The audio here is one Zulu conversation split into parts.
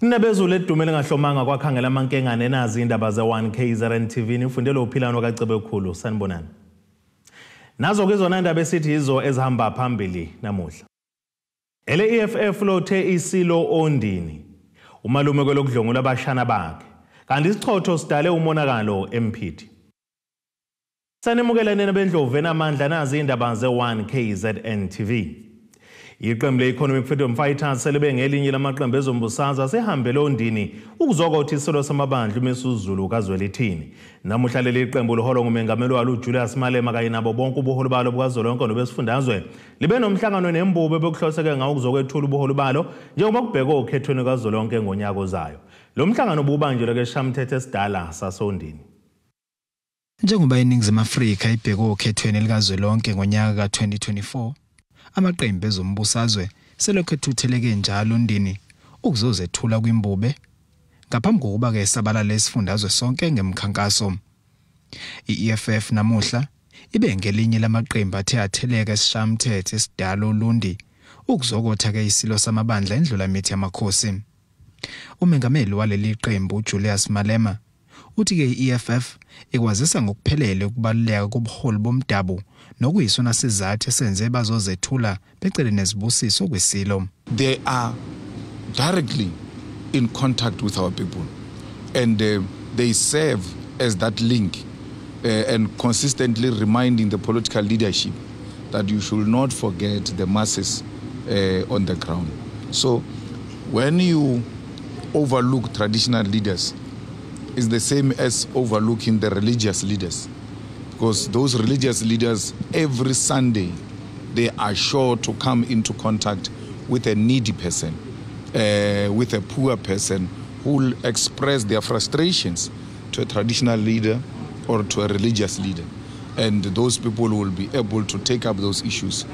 Nabezulu edumele ngahlomanga kwakhangela amankengane nazi indaba ze-1 KZN TV nifundele uphilano kaCebekhulu. Sanibonani. Nazo ke zona indaba esithi yizo ezihamba phambili namuhla. Ele-EFF lothe isilo Ondini umalume kwelokudlongula abashana bakhe, kanti isichotho sidale umonakalo eMphithi. Sanimukela nina bendlovu enamandla nazi indaba ze-1 KZN TV. Iqembu le-Economic Freedom Fighters selibe ngelinye lamaqembu ezombusazwe asehambele Ondini ukuzokotha isilo samabandla uMisuzulu kaZwelithini. Namuhla leli qembu liholwa ngumengameli walo uJulius Malema kanye nabo bonke ubuholi balo bukazwelonke nobesifundazwe libe nomhlangano nembube bekuhloseke ngawo ukuzokwethula ubuholi balo njengoba kubhekwe okhethweni kazwelonke ngonyaka ozayo. Lo mhlangano ububanjelwe keShamthetho esidala saseOndini. Njengoba iNingizimu Afrika ibhekwe okhethweni likazwelonke ngonyaka ka-2024, amaqembu ezombusazwe selokhu ethutheleke njalo Ondini ukuzozethula kwimbube ngaphambi kokuba ke sabalale isifundazwe sonke ngemkhankaso. I-EFF namuhla ibe ngelinye lamaqembu athe atheleka esishamthetho esidala Olundi ukuzokotha ke isilo samabandla endlulamithi yamakhosi. Umengameli waleli qembu uJulius Malema uthi ke i-EFF ikwazisa ngokuphelele ukubaluleka kobuholi bomdabu nokuyisona sizathu esenze bazozethula becele nezibusiso kwisilo. They are directly in contact with our people and they serve as that link and consistently reminding the political leadership that you should not forget the masses on the ground. So when you overlook traditional leaders, it's the same as overlooking the religious leaders, because those religious leaders every Sunday they are sure to come into contact with a needy person, with a poor person who will express their frustrations to a traditional leader or to a religious leader, and those people will be able to take up those issues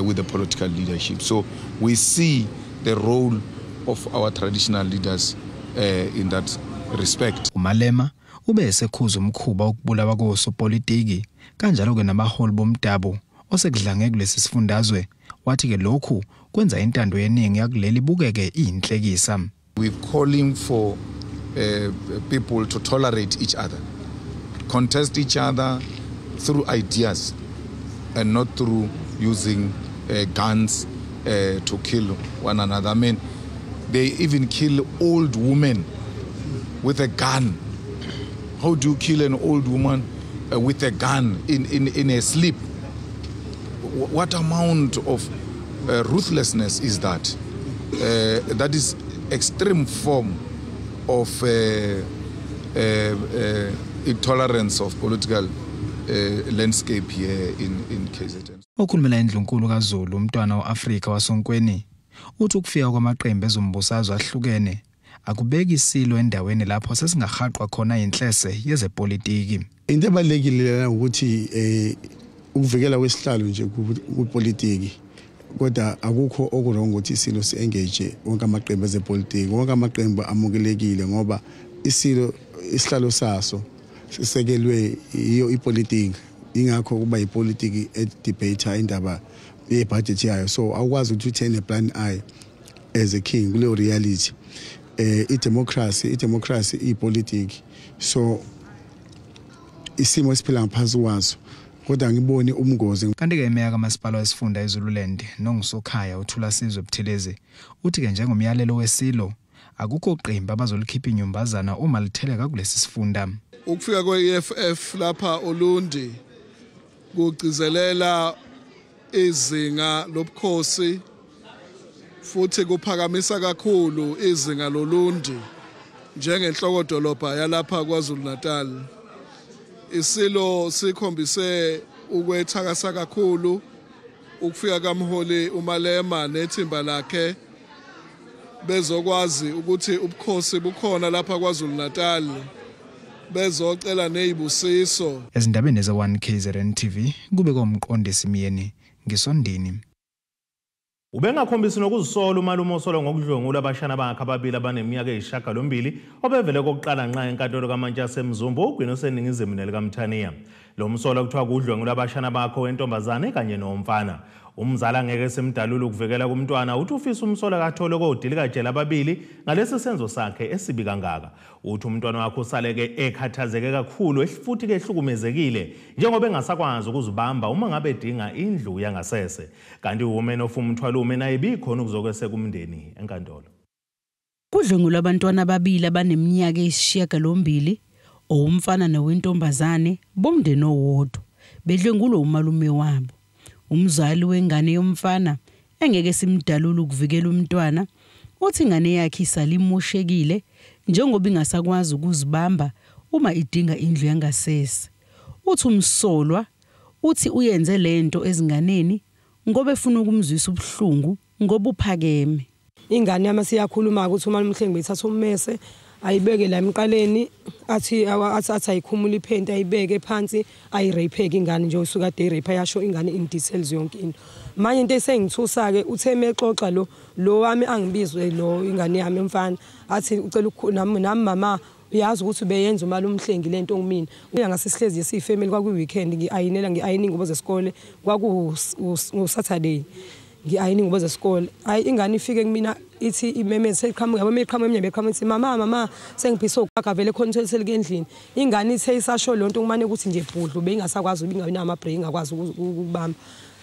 with the political leadership. So we see the role of our traditional leaders in that respect. uMalema ube esekhuza umkhuba wokubulawa kosopolitiki kanjalo ke nabaholi bomdabu osekudlange kulesi sifundazwe, wathi ke lokhu kwenza intando yeningi yakuleli bukeke iyinhlekisa. We're calling for people to tolerate each other, contest each other through ideas and not through using guns to kill one another. I mean, they even kill old women with a gun. How do you kill an old woman with a gun in a sleep? What amount of ruthlessness is that? That is extreme form of intolerance of political landscape here in KZN. Okhulumela indlunkulu kaZulu umntwana weAfrika wasonkweni uthi ukufika kwamaqembu ezombusazwe ahlukene akubeki isilo endaweni lapho sesingahaqwa khona inhlese yezepolitiki. Into ebalulekile lana ukuthi ukuvikela kwesihlalo nje kupolitiki, kodwa akukho oku-wrong ukuthi isilo si-engage wonke amaqembu ezepolitiki. Wonke amaqembu amukelekile ngoba isilo isihlalo saso sisekelwe yiyo ipolitiki, ingakho kuba ipolitiki e-debate indaba ye-budget yayo. So awukwazi ukuthi uthene plan I as a king kuleyo reality. I-democracy ipolitiki, so isimo esiphila ngaphansi kwaso, kodwa ngiboni umngozi. Kanti ke imeya kamasipala wesifunda eZululand nongusokhaya uThulasizwe Buthelezi uthi ke njengomyalelo wesilo akukho qembu abazolikhipha inyumbazana uma litheleka kulesi sifunda. Ukufika kwe-EFF lapha Olundi kugcizelela izinga lobukhosi futhi kuphakamisa kakhulu izinga lolundi njengenhlokodolobha yalapha KwaZulu Natal. Isilo sikhombise ukwethakasa kakhulu ukufika kamholi uMalema nethimba lakhe bezokwazi ukuthi ubukhosi bukhona lapha KwaZulu Natal, bezocela nezibusiso. Ezindabeni ze-1 KZN TV kube komqondisi Myeni ngisondini. Ubengakhombisi nokuzisola umalume osolo ngokudlwengula abashana bakhe ababili abaneminyaka eyisishiyagalombili obevele kokuqala nqa enkantolo kaMantshi yaseMzumbe ogwini oseningizimu nelikaMthaniya. Lo msolwa kuthiwa kudlwengula abashana bakhe wentombazane kanye nomfana. Umzali angeke simdalule ukuvikela kumntwana uthi ufisa umsolwa kathole kodilikajele ababili ngalesi senzo sakhe esibi kangaka. Uthi umntwana wakhe usaleke ekhathazeke kakhulu futhi ke ehlukumezekile njengoba engasakwazi ukuzibamba uma ngabe edinga indlu yangasese. Kanti uWomen of Umthwalume naye bikhona ukuzokweseka umndeni enkantolo. Kudlwengulwa abantwana ababili abaneminyaka eyisishiyagalombili, owumfana nowentombazane bomndeni owodwa, bedlwengulwa umalume wabo. Umzali wengane yomfana engeke simdalule ukuvikela umntwana, uthi ingane yakhe isale imoshekile njengoba ingasakwazi ukuzibamba uma idinga indlu yangasese. Uthi umsolwa uthi uyenze lento ezinganeni ngoba efuna ukumzwisa ubuhlungu ngoba uphakeme. Ingane yami siyakhuluma ukuthi uma umhlengi bethatha ummese ayibeke la emqaleni, athi athi ayikhumula iphenti ayibeke phansi, ayirape ingane nje usuka de rape yasho ingane in details yonke into. Manje into esengithusa ke uthe mexoxa lo wami angibizwe lo ingane yami mfana athi ucela nami mama uyazi ukuthi beyenza umali umhlengi lento ngimina. Ngase sihlezi siyifamily kwaku weekend ngiayinela ngiayini ingubo zesikole kwaku Saturday ngiayini ingubo zesikole. Hayi ingane ifike kumina ithi imemeze iqhamuka yabo meqhamuka emnyango beqhamuka ithi mama mama sengiphisa ukuganga vele khona ithoyilethi endlini. Ingane ithe isasho lonto kumane ukuthi nje bhudlu beyingasakwazi ubingabi nama break ingakwazi ukubamba.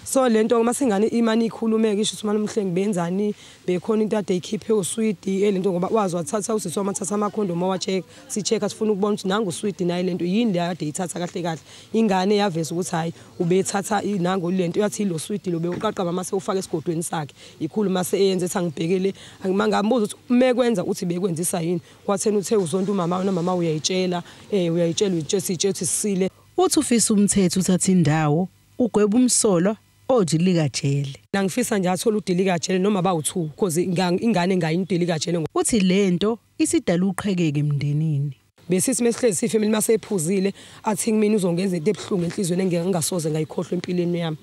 So lento uma singane imani ikhulumeke isho ukuthi umhlengi benzani bekhona into ade ikhiphe uswidi elento ngoba wazi wathatha usisi wamathatha amakhondomu wacheck si-check sifuna ukubona ukuthi nangu uswidi naye lento yini le ade ithatha kahle kahle. Ingane yaveza ukuthi hayi ubethatha nangu lento yathi lo swidi lo bewuqaqa mama sewufaka esigodweni sakhe ikhuluma seyenze ethi angibhekele mangambuza ukuthi mekwenza uthi bekwenzisa yini kwathena uthe uzonto umama nomama uyayitshela uyayitshela uyitshela sisile. Uthi ufisa umthetho uthatha indawo ugweba umsolwa odilikajele. Ngifisa nje athola udilikajele noma bawu2 because ingane ngayindilikajele. Uthi lento isidala uqhekeke emndenini. Besithi mesihlezi sifamily masephuzile athi mina uzongenza into ebuhlungu enhlizweni engingasoze ngayikhohlwa empilweni yami.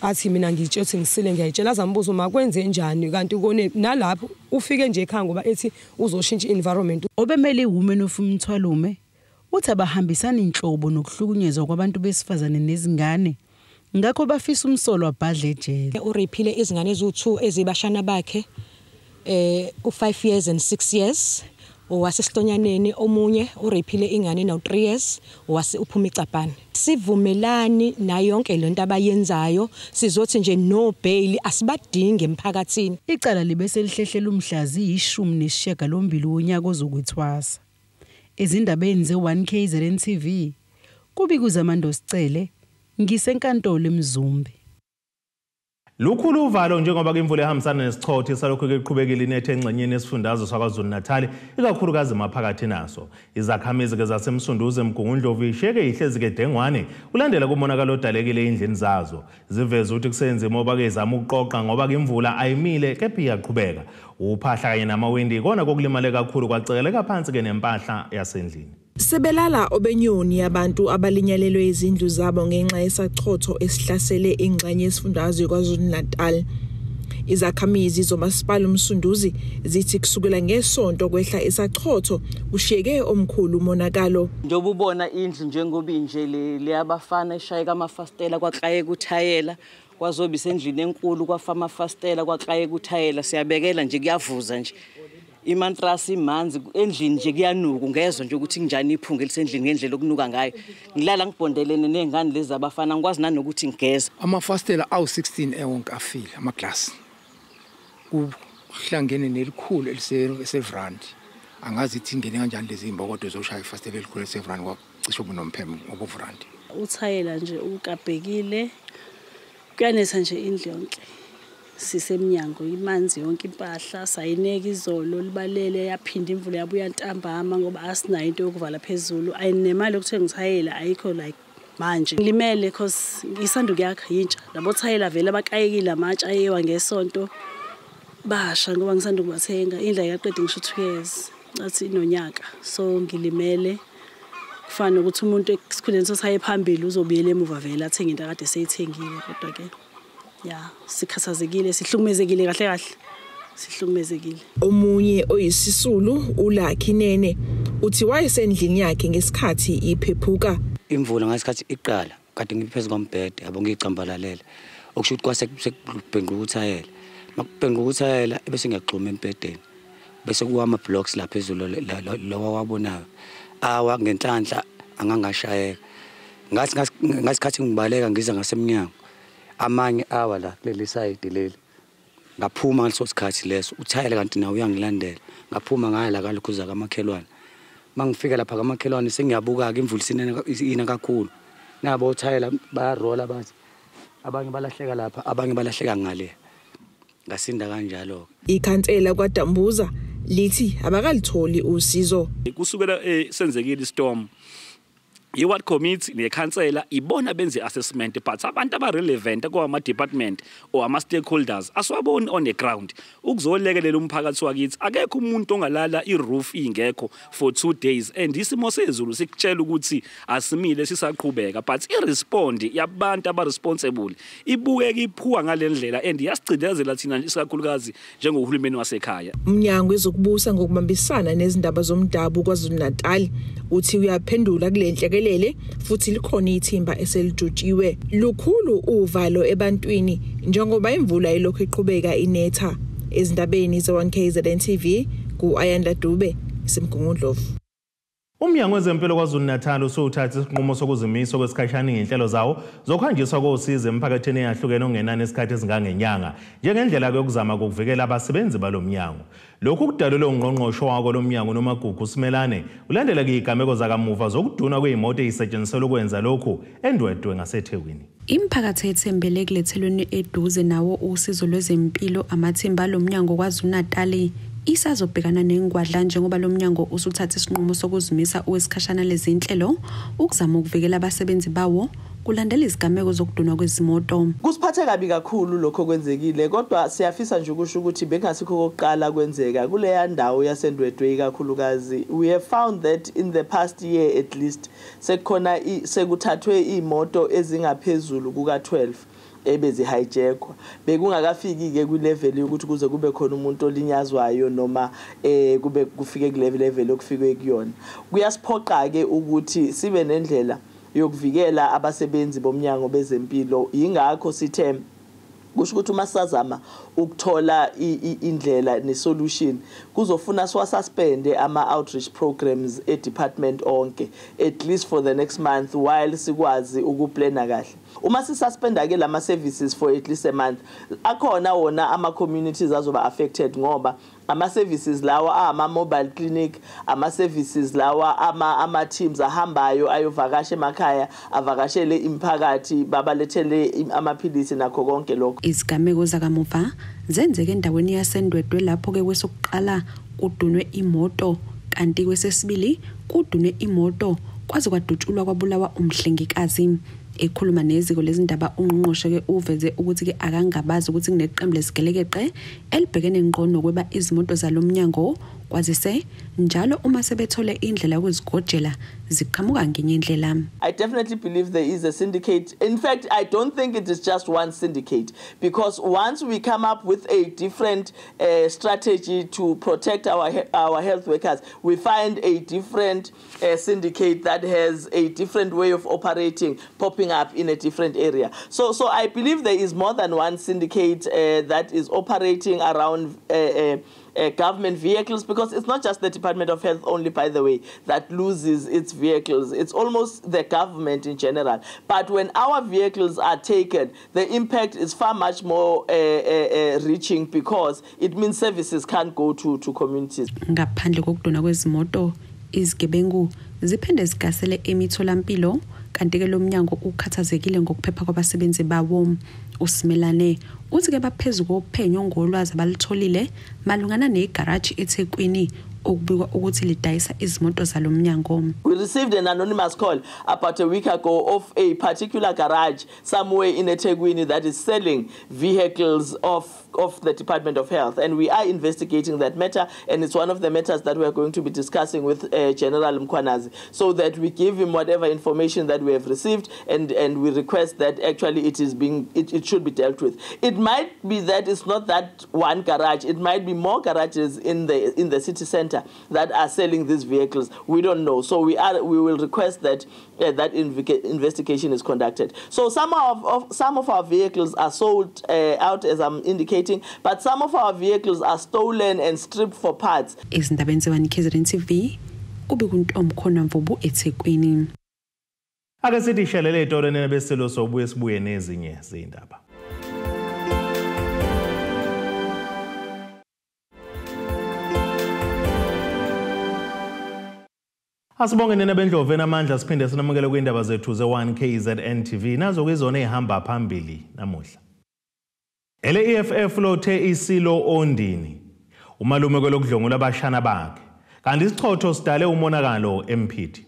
Athi mina ngitshe ukuthi ngisile ngiyayitshela azambuza uma kwenze njani kanti kone nalapho ufike nje ekhaya ngoba ethi uzoshintsha environment. Obemele iWomen of Umthwalume uthi abahambisana inhlobo nokuhlukunyezwa kwabantu besifazane nezingane. Ngakho bafisa umsolwa abhadle ejele. Urephile izingane eziwu2 ezibashana bakhe u5 years and 6 years owasesihlonyaneni, omunye urephile ingane no 3 years owase uphuma icabhane. Sivumelani nayo yonke lento abayenzayo, sizothi nje no bail asibadingi emphakathini. Icala libe selihlehlela umhlazi 18 wonyaka ozokwethwasa. Ezindabeni ze-1 KZN TV kubika Sicele ngisenkantolo eMzumbe. Lukhulu uvalo njengoba imvula ehambisana nesichotho salokhu keqhubekile inethe engxenyeni esifundazwe saKwaZulu Natal ikakhulukazi maphakathi naso. Izakhamizi ke zaseMsunduzi eMgungundlovu isheke ihlezi ke dengwane kulandela kumonakalo odalekile endlini zazo. Ziveza ukuthi kusenzima oba ke zama ukuqoqa ngoba imvula ayimile kepha iyaqhubeka. Uphahla kanye namawindi ikona kokulimale kakhulu kwacekeleka phansi ke nempahla yasendlini. Sebelala obenyoni abantu abalinyalelwe izindlu zabo ngenxa yesachotho esihlasele ingxenye yesifundazwe KwaZulu-Natal. Izakhamizi zomasipala uMsunduzi zithi kusukela ngesonto kwehla isachotho kushiyeke omkhulu umonakalo. Njengoba ubona indlu njengoba inje le abafana ishayeka amafastela kwaklayeka uthayela kwazoba isendlini enkulu kwafa amafastela kwaklayeka uthayela siyabekela nje kuyavuza nje. Imantrasi imanzi endlini nje kuyanuka ungezwa nje ukuthi kunjani iphunga elisendlini ngendlela okunuka ngayo. Ngilala ngibhondelene nezingane lezi abafana ngikwazi nanokuthi ngigeza. Amafastela awu16 ewonke afile amaglasi. Kuhlangene nelikhulu elisevrandi. Angazi ithi ingene kanjani lezi imbokodo zoshaya ifastela elikhulu elisevrandi kwacishe ubunomphemo obuvrandi. Uthayela nje ukabhekile kuyanetha nje indlu yonke. Sisemnyango imanzi yonke impahla sayineka izolo libalele yaphinda imvula yabuya ntambama ngoba asinayo into yokuvala phezulu ayinemali yokuthenga uthayela ayikho like manje ngilimele because ngisanduku yakha yintsha labo thayela vele abakayekile amatshe ayewa ngesonto basha ngoba ngisanda kubathenga indlu ayikaqedi ngisho 2 years athi inonyaka so ngilimele kufana ukuthi umuntu esikhundleni sosaye phambili uzobuyela emuva vele athenge into akade seyithengile kodwa ke ya sikhathazekile sihlukumezekile kahle kahle sihlukumezekile. Omunye oyisisulu uLucky Nene uthi wayesendlini yakhe ngesikhathi iphephuka imvula. Ngesikhathi iqala kade ngiphezulu kombhede yabo ngicambalalela Okusho ukuthi kwase sekubhenquka uthayela. Makubhenquka uthayela bese ngiyagxuma empedeni. Bese kuwa ama blocks la phezulu lawa wabonayo. Awa ngenhlanhla angangashayeka. Ngathi ngasikhathi ngibaleka ngiza ngasemnyango. Amanye awa la kuleli side leli. Ngaphuma ngaleso sikhathi leso uthayela kanti nawe uyangilandela. Ngaphuma ngaya la kalokhuza kamakhelwane. Mangifika lapha kamakhelwane sengiyabuka ke imvula ina kakhulu. Nabo uthayela bayarola bathi abanye balahleka lapha abanye balahleka ngale. Ngasinda kanjalo. Ikhansela kwaDambuza lithi abakalitholi usizo. Kusukela senzekile istorm i-ward committee nekhansela ibona benze assessment, but abantu aba-relevant kwama-department or ama-stakeholders asiwaboni on the ground ukuzolekelela umphakathi wakithi. Akekho umuntu ongalala i-roof ingekho for 2 days and isimo sezulu sikutshela ukuthi asimile sisaqhubeka, but i-respond yabantu aba-responsible ibukeka iphuwa ngale ndlela and iyasigcindezela thina isikakhulukazi njengohulumeni wasekhaya. Umnyango wezokubusa ngokubambisana nezindaba zomdabu KwaZulu-Natal uthi uyaphendula kule nhlekelele futhi likhona ithimba eselijutshiwe. Lukhulu uvalo ebantwini njengoba imvula ilokhu iqhubeka inetha. Ezindabeni ze-1KZN TV ku-Ayanda Dube, iseMgungundlovu. Umnyango wezempilo KwaZulu-Natal usuthathe isinqumo sokuzimisa kwesikhashana izinhlelo zawo zokuhanjiswa kosizo emphakathini eyahlukene ongenani isikhathi esingangenyanga njengendlela yokuzama ukuvikela abasebenzi balomnyango. Lokhu kudalulwe ungqongqoshe wako lomnyango Nomagugu Simelane ulandela izigameko zakamuva zokudunwa kwezimoto ezisetshenziselwa ukwenza lokhu eNdwedwe ngaseThekwini. Imiphakathi ethembele ekulethelweni eduze nawo usizo lwezempilo amathimba lomnyango KwaZulu-Natal isazobhekana nengwadla njengoba lo mnyango usuthatha isinqumo sokuzimisa okwesikhashana lezinhlelo ukuzama ukuvikela abasebenzi bawo kulandela izigameko zokudunwa kwezimoto. Kusiphathe kabi kakhulu lokho kwenzekile, kodwa siyafisa nje ukusho ukuthi bengasikho kokuqala kwenzeka kuleya ndawo yaseNdwedwe ikakhulukazi. We have found that in the past year at least sekukhona sekuthathwe imoto ezingaphezulu kuka-12 ebezihijackwa. Bekungakafiki ke kwilevel yokuthi kuze kube khona umuntu olinyazwayo noma kube kufike kule level okufikwe kuyona. Kuyasiphoqa ke ukuthi sibe nendlela yokuvikela abasebenzi bomnyango bezempilo. Yingakho sithe kusho ukuthi uma sazama ukuthola indlela nesolution kuzofuna siwasuspende ama-outreach programs e-department onke at least for the next month while sikwazi ukuplana kahle. Uma sisuspenda ke lama services for at least a month, akhona wona ama-communities azoba affected ngoba ama-services lawa ama-mobile clinic, ama-services lawa ama-teams ahambayo ayovakasha emakhaya avakashele imiphakathi babalethele amaphilisi nakho konke lokho. Izigameko zakamuva zenzeke endaweni yaseNdwedwe lapho ke kwesokuqala kudunwe imoto kanti kwesesibili kudunwe imoto kwaze kwadutshulwa kwabulawa umhlengikazi. Ekhuluma neziko lezindaba ungqongqoshe ke uveze ukuthi ke akangabazi ukuthi kuneqembu lesigelekeqe elibhekene ngqo nokweba izimoto zalomnyango kwazise njalo uma sebethole indlela yokuzigojela ziqhamuka ngenye indlela. I definitely believe there is a syndicate. In fact, I don't think it is just one syndicate, because once we come up with a different strategy to protect our health workers, we find a different syndicate that has a different way of operating popping up in a different area. So I believe there is more than one syndicate that is operating around government vehicles, because it's not just the Department of Health only, by the way, that loses its vehicles. It's almost the government in general. But when our vehicles are taken, the impact is far much more reaching, because it means services can't go to communities. Ngaphandle kokuduna kwezimoto, izigebengu ziphinde zigasele emitholampilo kanti ke lo mnyango ukhathazekile ngokuphepha kwabasebenzi bawo. uSimelane uthi ke baphezu kophenyo ngolwazi abalitholile malungana negaraji eThekwini okubikwa ukuthi lidayisa izimoto zalomnyango. We received an anonymous call about a week ago of a particular garage somewhere in eThekwini that is selling vehicles of the Department of Health, and we are investigating that matter, and it's one of the matters that we are going to be discussing with General Mkhwanazi, so that we give him whatever information that we have received, and we request that actually it should be dealt with. It might be that it's not that one garage, it might be more garages in the city center. sector that are selling these vehicles. We don't know. So we will request that that investigation is conducted. So some of our vehicles are sold out, as I'm indicating, but some of our vehicles are stolen and stripped for parts. Ezindabeni ze-1 KZN TV kube kuntomkhona Mvubu eThekwini. Ake sithi shelele itolo nebesilo sobuye sibuye nezinye zindaba. Asibonge nina bendlovu enamandla, siphinde sinamukele kwindaba zethu ze-1 KZN TV nazo kuyizona ezihamba phambili namuhla. Ele-EFF lothe isilo ondini umalume kwelokudlongula abashana bakhe, kanti isichotho sidale umonakalo eMphithi.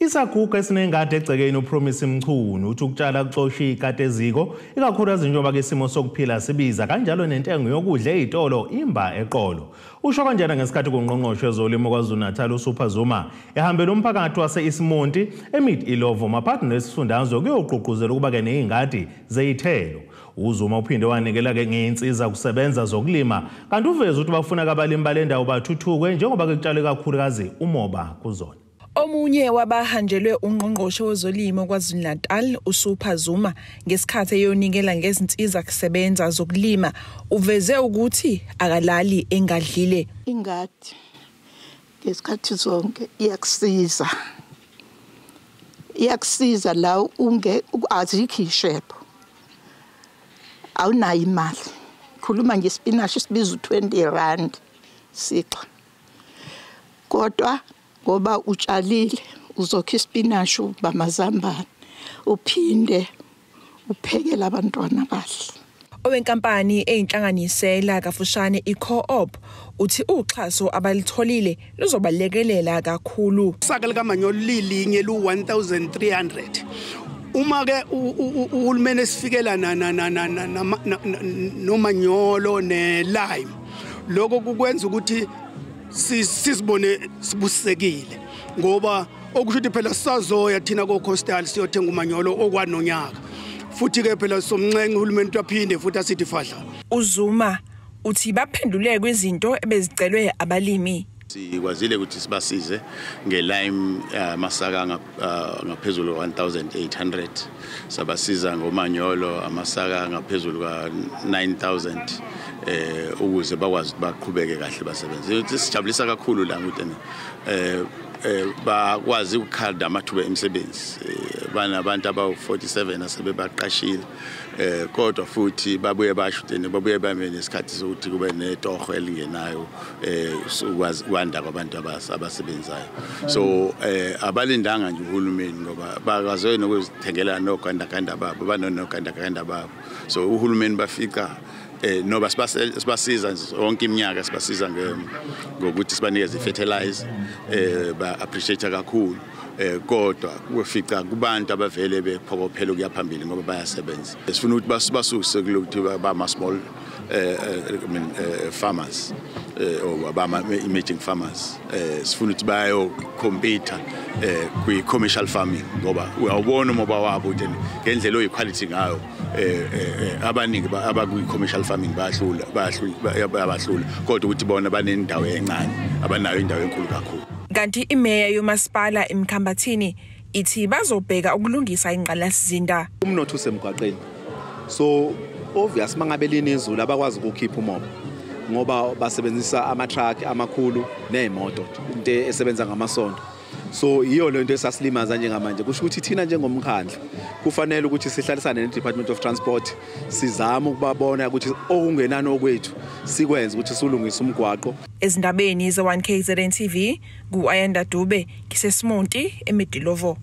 Isaguga esinengadi egcekeni uPromise Mchunu uthi ukutshala kuxosha ikati eziko, ikakhulukazi njengoba ke isimo sokuphila sibiza, kanjalo nentengo yokudla ezitolo imba eqolo. Usho kanjena ngesikhathi kungqongqoshe ezolimo KwaZulu-Natal uSuper Zuma ehambela umphakathi wase-Isimonti eMid Ilovo maphakathi nesifundazwe kuyogqugquzela ukuba ke nezingadi zeyithelo. UZuma uphinde wanikela ke ngeinsiza kusebenza zokulima, kanti uveze ukuthi bafuna abalimi balendawo bathuthuke njengoba ke kutshalwe kakhulukazi umoba kuzona. Omunye wabahanjelwe ungqongqoshe wezolimo KwaZulu-Natal uSuper Zuma ngesikhathi eyonikela ngezinsiza kusebenza zokulima uveze ukuthi akalali engadlile. Ingadi ngesikhathi zonke iyakusiza. Iyakusiza la unge azikho ishepho. Awunayo imali. Khuluma ngesipinashi sibiza u20 rand sixa. Kodwa ngoba utshalile uzokha isipinashi ubamazambane uphinde uphekele abantwana bahle. Owenkampani eyinhlanganisela kafushane iCo-op uthi uxhaso abalitholile luzobalekelela kakhulu. Isaka likamanyolo lilinye lu1300. Uma ke uhulumeni esifikela nomanyolo nelime, lokho kukwenza ukuthi sisibone sibusekile, ngoba okusho ukuthi phela sisazoya thina ko-coastal siyothenga umanyolo okwanonyaka, futhi ke phela somncenga uhulumeni aphinde futhi asithi fadla. uZuma uthi baphendule kwizinto ebezicelwe abalimi. Sikwazile ukuthi sibasize ngelime amasaka ngaphezulu kwa1800, sabasiza ngomanyolo amasaka ngaphezulu kwa9000 ukuze bakwazi ukuthi baqhubeke kahle basebenze. Sijabulisa kakhulu la ukuthi bakwazi ukukhanda amathuba emisebenzi. Banabantu abawu47 asebebaqashile, kodwa futhi babuye basho ukuthi babuye bame nesikhathi sokuthi kube netoho elingenayo ukwazi kwanda kwabantu abasebenzayo. So abalindanga nje uhulumeni ngoba bakwazi nokuzithengela nogandaganda babo, banonogandaganda babo. So uhulumeni bafika noba sibasiza yonke iminyaka, sibasiza ngokuthi sibanikeze fertilizer, ba appreciate kakhulu, kodwa kufica kubantu abavele bephokophela ukuya phambili ngoba bayasebenza. Sifuna ukuthi basuse kulokuthi bama small farmers or bama emerging farmers. Sifuna ukuthi bayo compete kwi commercial farming ngoba uyawubona umoba wabo ukuthi ngendlela oyiquality ngayo abaningi abakwi commercial farming bayahlula kodwa ukuthi bona banendawo encane, abanayo indawo enkulu kakhulu. Kanti imeya yomasipala eMkhambathini ithi bazobheka ukulungisa ingqalasizinda. Umnotho usemgwaqeni, so obvious mangabe linezulu abakwazi ukukhipha umoba ngoba basebenzisa ama-truck amakhulu ney'moto into esebenza ngamasondo. So iyo lento esasilimaza njengamanje. Kusho ukuthi thina njengomkhandlu kufanele ukuthi sihlalisane ne-Department of Transport, sizame ukubabona ukuthi okungenani okwethu sikwenze ukuthi silungise umgwaqo. Ezindabeni ze-1 KZN TV ku-Ayanda Dube ngiseSimonti eMidilovo.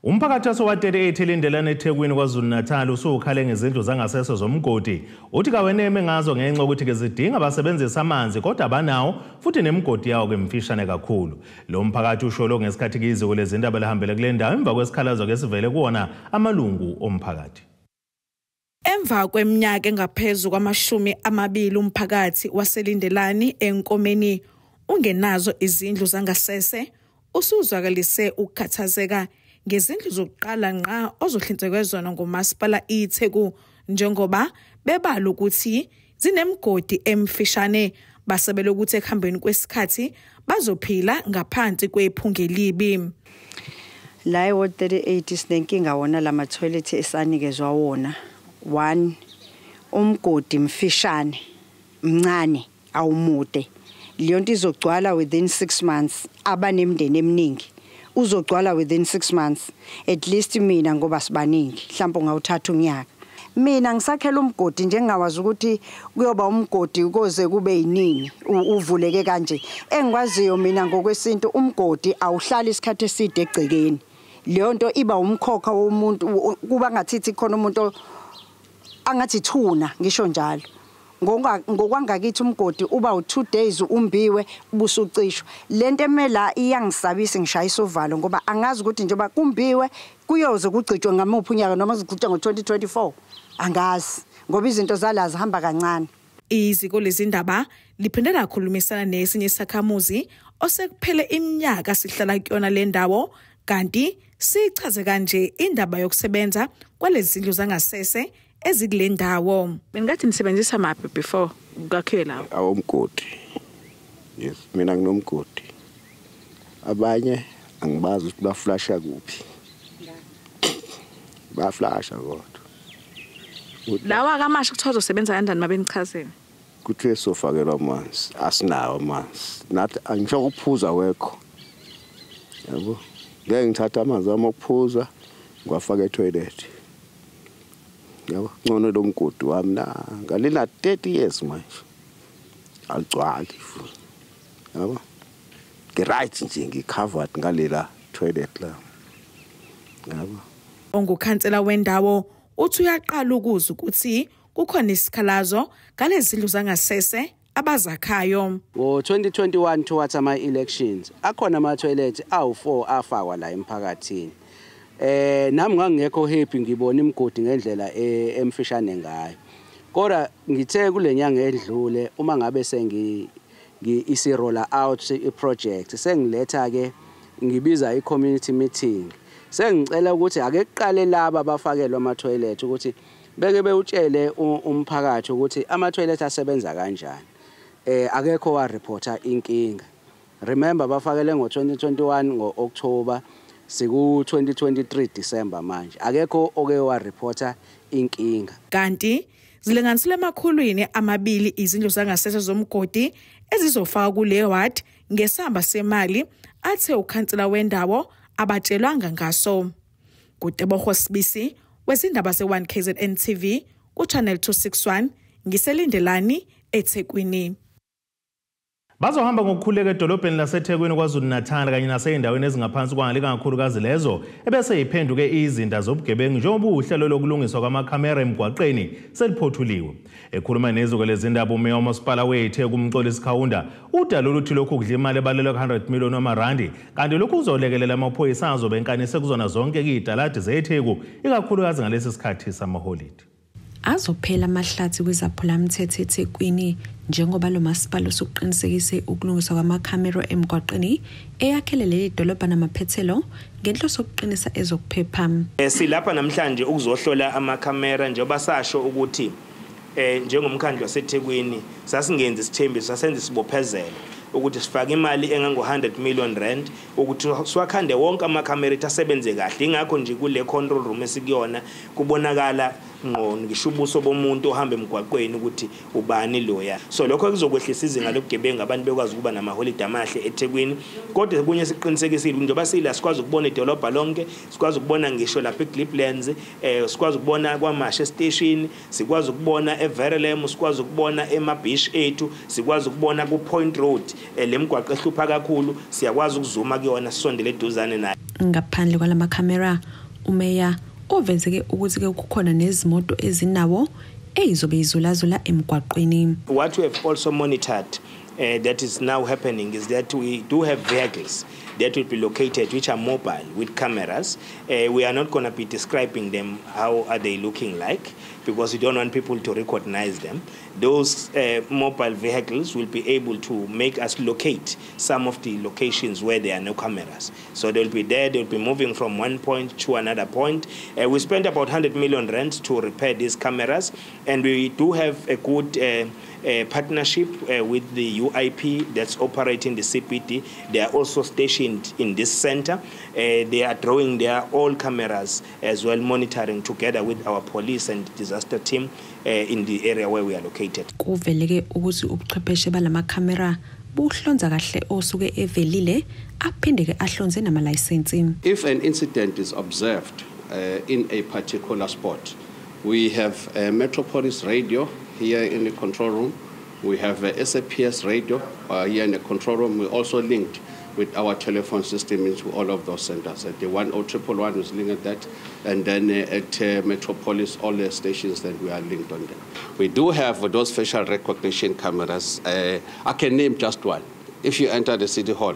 Umphakathi waseWard 38 eLindelani eThekwini KwaZulu-Natal usukhale ngezindlu zangasese zomgodi. Uthi kaweneme ngazo ngenxa yokuthi ke zidinga basebenzisa amanzi kodwa abanawo futhi nemigodi yawo ke mfishane kakhulu. Lo mphakathi usho lo ngesikhathi iziko lezindaba lihambele kule ndawo emva kwesikhalazo ke sivele kuwona amalungu omphakathi. Emva kweminyaka engaphezu kwama-20 umphakathi waseLindelani eNkomeni ungenazo izindlu zangasese usuzwakalise ukukhathazeka ngezindlu zokuqala ngqa ozohlinzekwe zona ngomasipala iTheku, njengoba bebala ukuthi zinemigodi emfishane Basabele ukuthi ekuhambeni kwesikhathi bazophila ngaphansi kwephunga elibi. La e-Ward 38 sinenkinga wona lama toilet esanikezwa wona. One, umgodi mfishane, mncane, awumude. Leyo nto izogcwala within 6 months, abanemndeni eminingi. Uzogcwala within 6 months. At least mina ngoba sibaningi, mhlawumbe ungawuthatha unyaka. Mina ngisakhela umgodi njengawazi ukuthi kuyoba umgodi koze kube yinini uvuleke kanje. Engikwaziyo mina ngokwesintu umgodi awuhlali isikhathi eside egcekeni. Leyo nto iba umkhokha womuntu, kuba ngathithi khona umuntu angathi thuna ngisho njalo. Ngokwangakithi umgodi uba u2 days umbiwe ubusucishwa. Lento emela iyangisabisa, ngishayisa uvalo ngoba angazi ukuthi njengoba kumbiwe kuyoze kugcitshwe ngamuphi unyaka noma kuzogcitshwa ngo2024, angazi ngoba izinto zala zihamba kancane. Iziko lezindaba liphinde lakhulumisana nesinye isakhamuzi osekuphele iminyaka sihlala kuyona le ndawo, kanti sichaze kanje indaba yokusebenza kwalezi zindlu zangasese ezikule ndawo. Bengathi nisebenzisa maphi before kwakhiwe lawo? Awumgodi. Yes, mina nginomgodi. Abanye angibazi ukuthi baflasha kuphi. Baflasha kodwa. Lawa kamasha kuthiwa uzosebenza kanjani mabenichazele? Kuthiwe sofakelwa amanzi, asinawo amanzi. Nathi angisho ukuphuza wekho. Yabo. Ngeke ngithatha amanzi ami okuphuza ngiwafake etoilet. Yabo, ngcono lo mgodi wami na ngalina 30 years manje. Aligcwali futhi. Yabo. Ngi-right nje, ngi-covered ngalela toilet la. Yabo. Ongukhansela wendawo uthi uyaqala ukuzwa ukuthi kukhona isikhalazo ngalezi zindlu zangasese abazakhayo. Ngo-2021 towards ama-elections akhona ama-toilet awu-4 afakwa la emphakathini. Nami ngangingekho happy ngibona imigodi ngendlela emfishane ngayo. Kodwa ngithe kule nyanga edlule uma ngabe sengi isi-roll out i-project, sengiletha ke ngibiza i-community meeting. Sengicela ukuthi ake kuqale laba abafakelwa ama-toilet ukuthi beke bewutshele umphakathi ukuthi ama-toilet asebenza kanjani. Akekho wa-reporta inkinga. Remember bafakele ngo-2021 ngo-October, siku 2023 December manje. Akekho oke wa-reporta inkinga. Kanti zilinganiselwe emakhulwini amabili izindlu zangasese zomgodi ezizofakwa kule ward ngesamba semali athe ukhansela wendawo abatshelwanga ngaso. Kutebogo Sibisi wezindaba ze-1 KZN TV ku-Channel 261 ngiseLindelani eThekwini. Bazohamba ngokukhuleka edolobheni laseThekwini KwaZulu-Natal kanye nasey'ndaweni ezingaphansi kwalo, ikakhulukazi lezo ebese iphenduke izinda zobugebengu njengoba uhlelo lokulungiswa kwamakhamera emgwaqeni seliphothuliwe. Ekhuluma neziko lezindaba umeya womasipala weTheku uMxolisi Kaunda udalula ukuthi lokhu kudla imali ebalelwa ku-100 million wamarandi, kanti lokhu kuzolekelela amaphoyisa azobe enkanise kuzona zonke iy'taladi zeTheku, ikakhulukazi ngalesi sikhathi samaholidi. Azophela amahlathi kwezaphulamthetho eThekwini njengoba lo masipala usuqinisekise ukulungiswa kwamakhamera emgwaqeni eyakhele leli dolobha namaphethelo ngenhloso yokuqinisa ezokuphepha. Silapha namhlanje ukuzohlola amakhamera njengoba sasho ukuthi njengomkhandlu waseThekwini sasingenzi isithembiso, sasenza isibophezelo ukuthi sifake imali engango 100 million rand ukuthi siwakhande wonke amakhamera ethu asebenze kahle. Ingakho nje kule control room esikuyona kubonakala ngqo ngisho ubuso bomuntu ohamba emgwaqweni ukuthi ubani loya. So lokho kuzokwehlisa izinga lobugebengu, abantu bekwazi ukuba namaholide amahle eThekwini. Kodwa kunye siqinisekisile njengoba sila sikwazi ukubona idolobha lonke, sikwazi ukubona ngisho lapha eGliplands, sikwazi ukubona kwaMashe station, sikwazi ukubona eVerelem, sikwazi ukubona emabeach ethu, sikwazi ukubona ku Point Road, lemgwaqo ehlupha kakhulu siyakwazi ukuzuma kuyona sisondele eduzane nayo. Ngaphandle kwalamakhamera umeya ovezeke ukuthi ke kukhona nezimoto ezinawo eyizobe izulazula emgwaqweni. What we have also monitored that is now happening is that we do have vehicles that will be located which are mobile with cameras. We are not going to be describing them how are they looking like. because you don't want people to recognize them. Those mobile vehicles will be able to make us locate some of the locations where there are no cameras. So they'll be there, they'll be moving from one point to another point. We spent about 100 million rand to repair these cameras, and we do have a good partnership with the UIP that's operating the CPD. They are also stationed in this center. They are drawing their all cameras as well, monitoring together with our police and disaster team in the area where we are located. Kuveleke ukuthi ubuchwepheshe balamakhamera buhlonza kahle osuke evelile aphinde ke ahlonze namalayisensi. If an incident is observed in a particular spot, we have a Metropolis radio here in the control room. We have a SAPS radio here in the control room. We also linked with our telephone system into all of those centers. At the 10111 is linked at that, and then at Metropolis, all the stations that we are linked on them. We do have those facial recognition cameras. I can name just one. If you enter the city hall,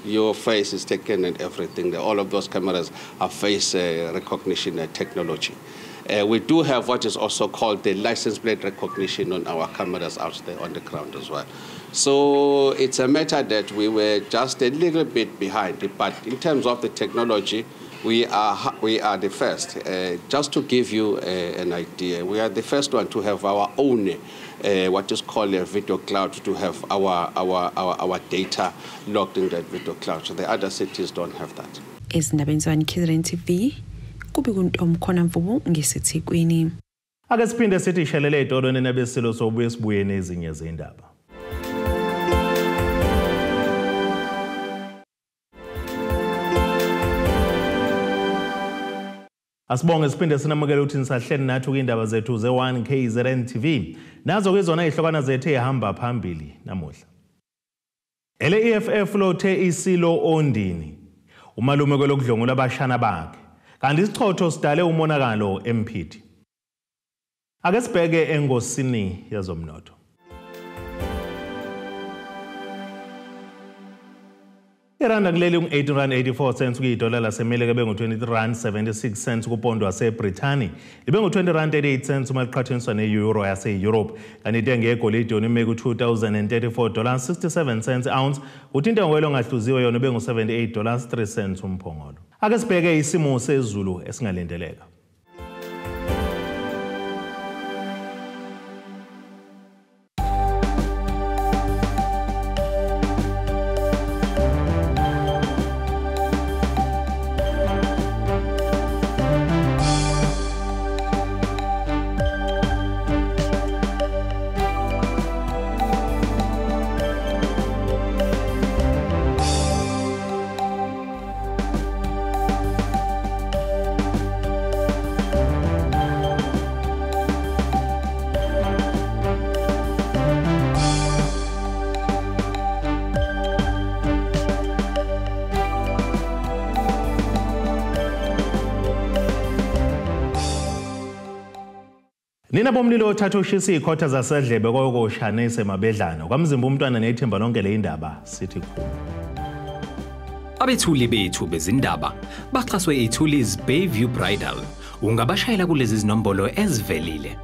your face is taken and everything. All of those cameras are face recognition technology. We do have what is also called the license plate recognition on our cameras out there on the ground as well. So it's a matter that we were just a little bit behind, but in terms of the technology, we are the first. Just to give you an idea, we are the first one to have our own what is called a video cloud, to have our data locked in that video cloud. So the other cities don't have that. Ezindabeni ze-KZN TV, kubi kuntomkhona Mvubu ngeseThekwini. Ake siphinde sithi ishelele edolweni nabesilo sobuye sibuye nezinye zendaba. Asibonge siphinde sinamukele ukuthi nisahleli nathi kwindaba zethu ze-1 KZN TV. Nazo ke zona izihlokwana zethu ehamba phambili namuhla. Ele EFF lothe isilo ondini umalume kwelokudlongula abashana bakhe. Kanti isichotho sidale umonakalo eMphithi. Ake sibheke engosini yezomnotho. Iranda kuleli ngu-18.84 kuyidola laseMelika bengu-23.76 kupondo waseBrithani, libe ngu-20.38 uma liqhathaniswa ne-euro yase-Europe. Kanti intengo yegolide yona ime ku-$2,034.67 ounce, kuthi intengo yelongahluziwe yona ibe ngu-$78.03 umphongolo. Ake sibheke isimo sezulu esingalindeleka. Nina bomlilo othatha ushisa izikhotha zasedlebe koyokushanise mabedlana kwamzimba umntwana nethemba lonke le indaba sithi khulu. Abethuli bethu bezindaba baxhaswe iThuli's Bayview Bridal. Ungabashayela kulezi zinombolo ezivelile.